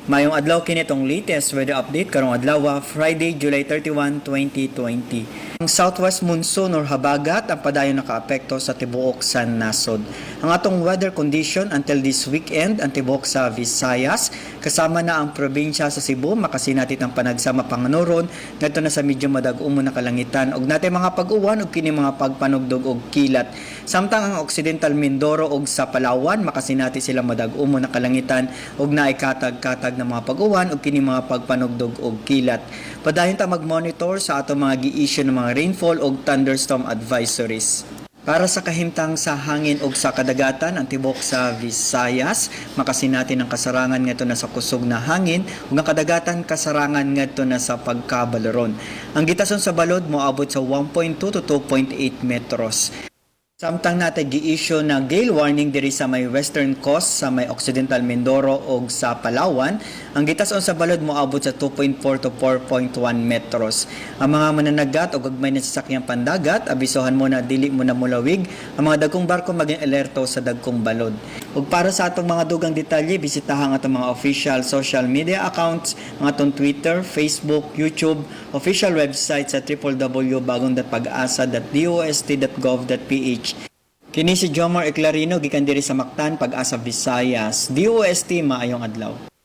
Maayong adlaw, kini atong latest weather update karong adlaw, Friday, July 31, 2020. Ang southwest monsoon or habagat ang padayon nakaapekto sa tibuok sa nasod. Ang atong weather condition until this weekend, ang tibuok sa Visayas kasama na ang probinsya sa Cebu makasinati ang panagsama panganuron ngadto na sa medyo madag-um na kalangitan ug natay mga pag-uwan ug kini mga pagpanugdog og kilat. Samtang ang Occidental Mindoro ug sa Palawan, makasinati sila madag-um na kalangitan ug naay katag-katag na mga pag-uwan ug kini mga pagpanugdog og kilat. Padayon ta mag-monitor sa atong mga gi-issue ng mga rainfall ug thunderstorm advisories. Para sa kahimtang sa hangin ug sa kadagatan, ang tibok sa Visayas makasinati ng kasarangan ngadto na sa kusog na hangin ug ang kadagatan kasarangan ngadto na sa pagkabaloron. Ang gitason sa balod moabot sa 1.2 to 2.8 metros. Samtang natay gi-issue na gale warning diri sa may western coast, sa may Occidental Mindoro ug sa Palawan, ang gitason sa balod moabot sa 2.4 to 4.1 metros. Ang mga mananagat o gagmay na sasakyang pandagat, abisohan mo na dili mo na mulawig. Ang mga dagkong barko, maging alerto sa dagkong balod. Ug para sa atong mga dugang detalye, bisitahan ang atong mga official social media accounts, ang atong Twitter, Facebook, YouTube, official website sa www.bagong.pagasa.dost.gov.ph. Kini si Jomar Eclarino gikan diri sa Mactan, Pag-asa Visayas. DOST, maayong adlaw.